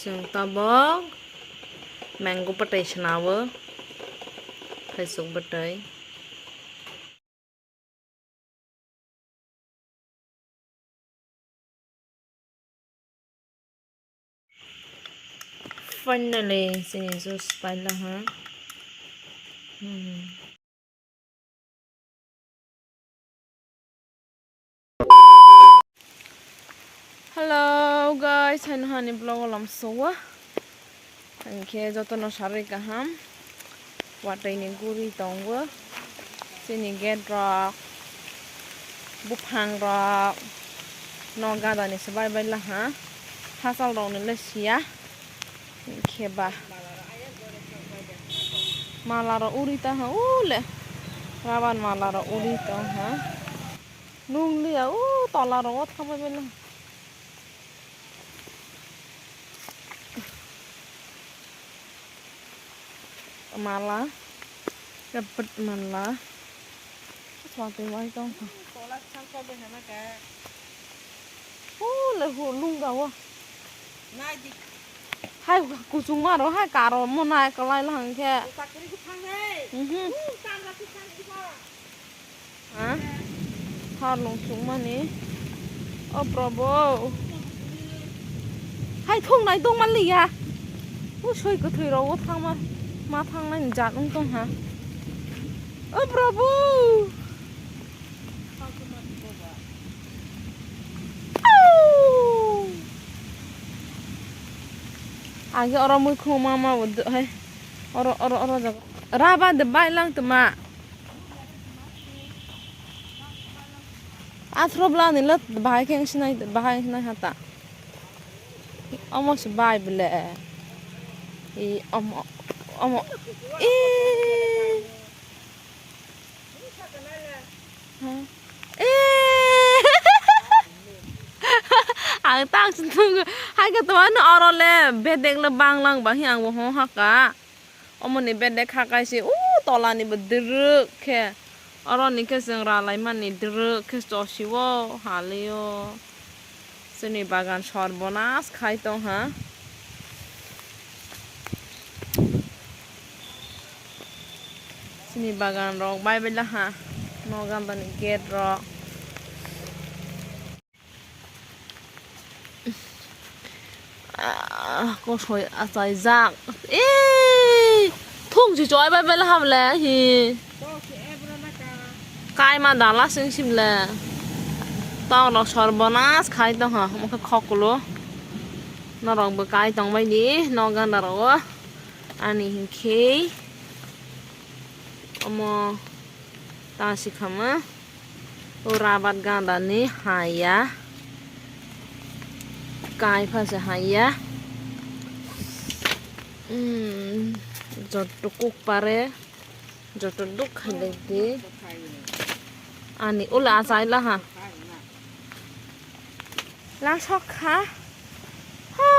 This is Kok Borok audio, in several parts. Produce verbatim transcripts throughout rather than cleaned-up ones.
Tabok mango bwtwi swnao, thaisuk bwtwi. Finally, chini juice paila ha. Hmm. Hello guys, haino hani vlog o lamsogo. Hinkhe jotono sarwi kaham. Watwi ni guri tongo. Chini gate rok, buphang rok, nok gada ni se bai bai laha. Hachal rok ni le siya. Hinkhe ba. Mala rok uri ta ha, ule. Raban mala rok uri tong ha. Nung liya, u tola rok o thangbai bai laha. Mala, rebet mala. Chwng twi wai tong kha. Hu le hu lung ga o. Hai kuchung ma ro hai karo mo nai kalai la hang khe. Mhm. Ha? Har lung sung mani. O Prabhu. Hai thung nai tong man liya. U soi kwthwi rok o thang ma, ma thang nai ni jat wng tong ha. O Prabhu. Au! Age oro mui khum ma ma bo hai. Oro, oro, oro jaga. Raba de bai lang tuma. Athro bla ni lat bahai khe sinai, bahai sinai hata. Omo se bai bele. I omo, omo. I. Ha? E! Ang tak se thung hai ka to ano oro le bedek le bang lang ba hi ang bo ho ha ka. Omo ni bedek ha kai se u tola ni bo dwrwk khe. Oro ni khe chwng ra lai mani dwrwk khe chosi o ha le o. Chini bagan sorbonas khai tong ha. Chini bagan rok bai bai laha. Nogo ganda ni gate rok. Ah, kosoi achai jak. Ee, thung si choi bai bai laha bole hi. Kaima dala sing sim le. Tok rok sorbonas khai tong ha, omo khe khoklo. Norok bo kai tong bai di, nok ganda rogo. Ani hinkhe omo ta si khama. O rabat ganda ni haya. Kai pha se haya. Hmm, jotto kuk pare. Joto duk khai lai di. Ani ula achai laha. Lang sok kha. Ha.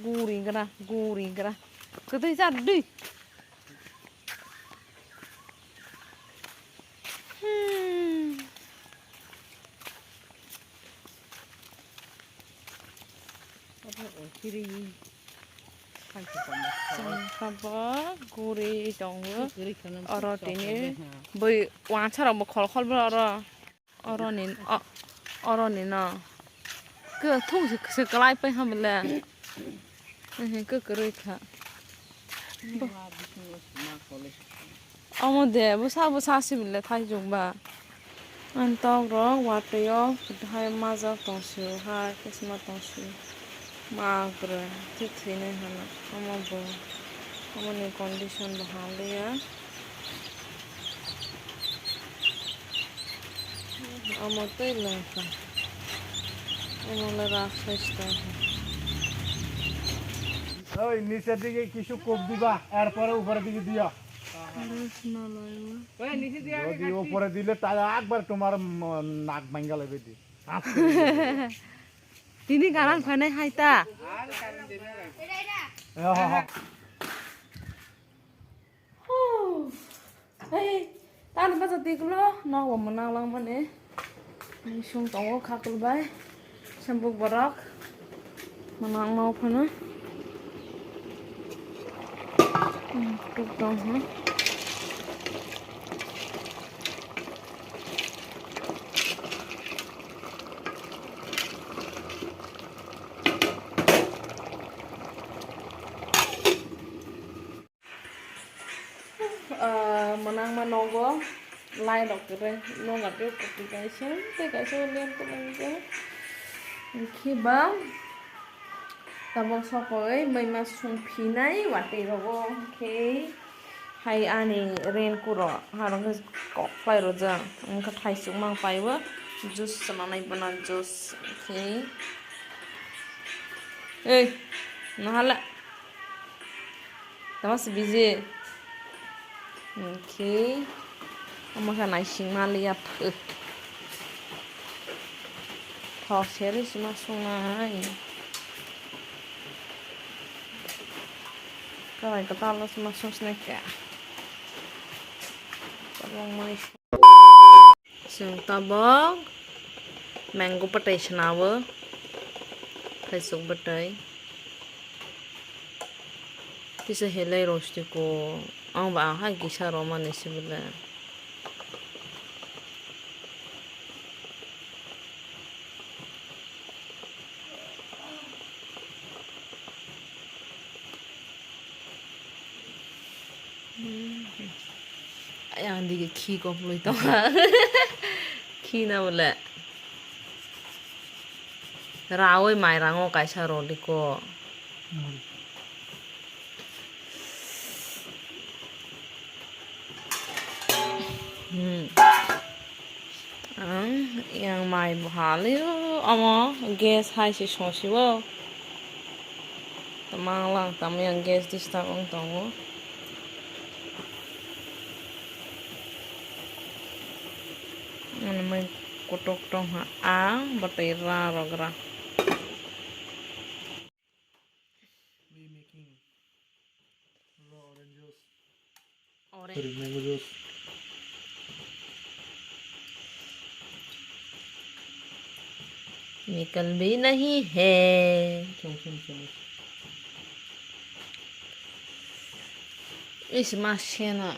Guri gra, guri gra. Kwtwi cha dui. Hmm. Chwng kha bo guri tongo. Oro tini bui wansa rok bo khol khol bo oro. Oroni, o-, oroni no. Khe thung se, se kwlai pai ha bole. Ehe, khe kwrwi kha. Bo-, omo de, bwsa, bwsa si bole thaijwk ba. Ang tok rok watwi o hai majak tong sio, hai kisima tong sio. Ma kwrwi, thik thwinai hwnwi. Omo bo, omoni condition bo hamliya. Omo twi lwngkha. Omo le rak sai se tongkha. ওই নিচের দিকে কিছু কোপ দিবা, এরপরে উপরের দিকে দিও। যদি উপরে দিলে তাহলে একবার তোমার ম-, নাক ভাঙ্গা লাগবে দি। Tini ganang phainai hai ta. Oho. Baja tikulo, nogo mwnang langmani. Sung tongo khakul bai. Sambuk borok. Mwnang mau phano. Hmm, tuk tong ha. Ah, mwnangma nogo lai rok kwrwi noga tei kwtwi kaisa tei kaisa lem kwrwi khe ba tabok sokoi mui ma sung phinai watwi rogo khe hai ani rain coat rok harok khe kok phlai rojak wngkha thaisuk mang paibo juice chwnanai bono juice khe ei nahala. Tama se biji. Okay. Omo khe naising maliya phu. Thok seri sima sungnai. Karai kwtal sima sungsnai kha. Tabok mai. Chwng tabok mango bwtwi swnao, thaisuk bwtwi. Kisa helai rosdi ko, ang ba hai kisa romani se bwle. Ayang digi khi koploi tongkha. Khi na bole. Rawi mai rango kaisa roli ko. Hmm. Ang yang mai bwhali o, omo gas hai se song si o. Tamang lang tamo yang gas disturb wng tongo. Ani mai kotok tong ha, ang bwtwi ra rok ra. We making raw orange juice. Orange. Sorry, mango juice. निकल भी नहीं है। Chum, chum, chum. Is masena.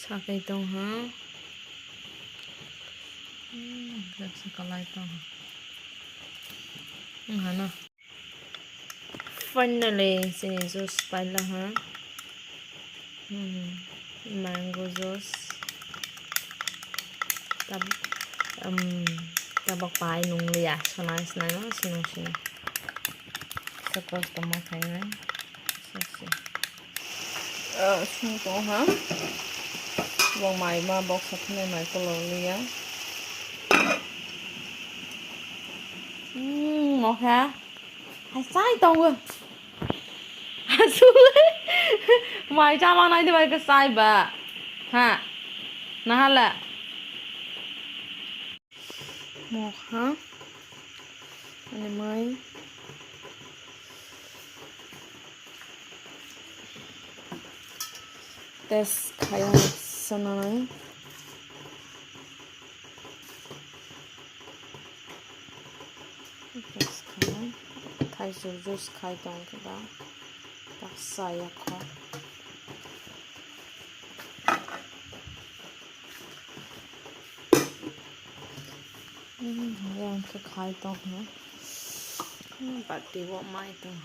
Sakai tong ha. Hmm, jak sa kalai tong ha. Wng ha no. Finally, chini juice paila ha. Hmm, mango juice. Tab-, um, tabok pai nung liya, sanai sanai no, sinung sinung. Kisa kosto ma khainai. Sasi. Ah, sung tong ha. Bok mai ma, bok sa thani mai kolor liya. Hmm, mokha. Hai chai tongo. Asuk. Mai chama nai de bai ka chai ba. Ha. Nahala. Mokha. Ani mai. Test khaya sanai. Juice khai, thaisuk juice khai tong khe ba, tak chaya kho. Hmm, yang khe khai tong khe, hmm, bati bo mai tong.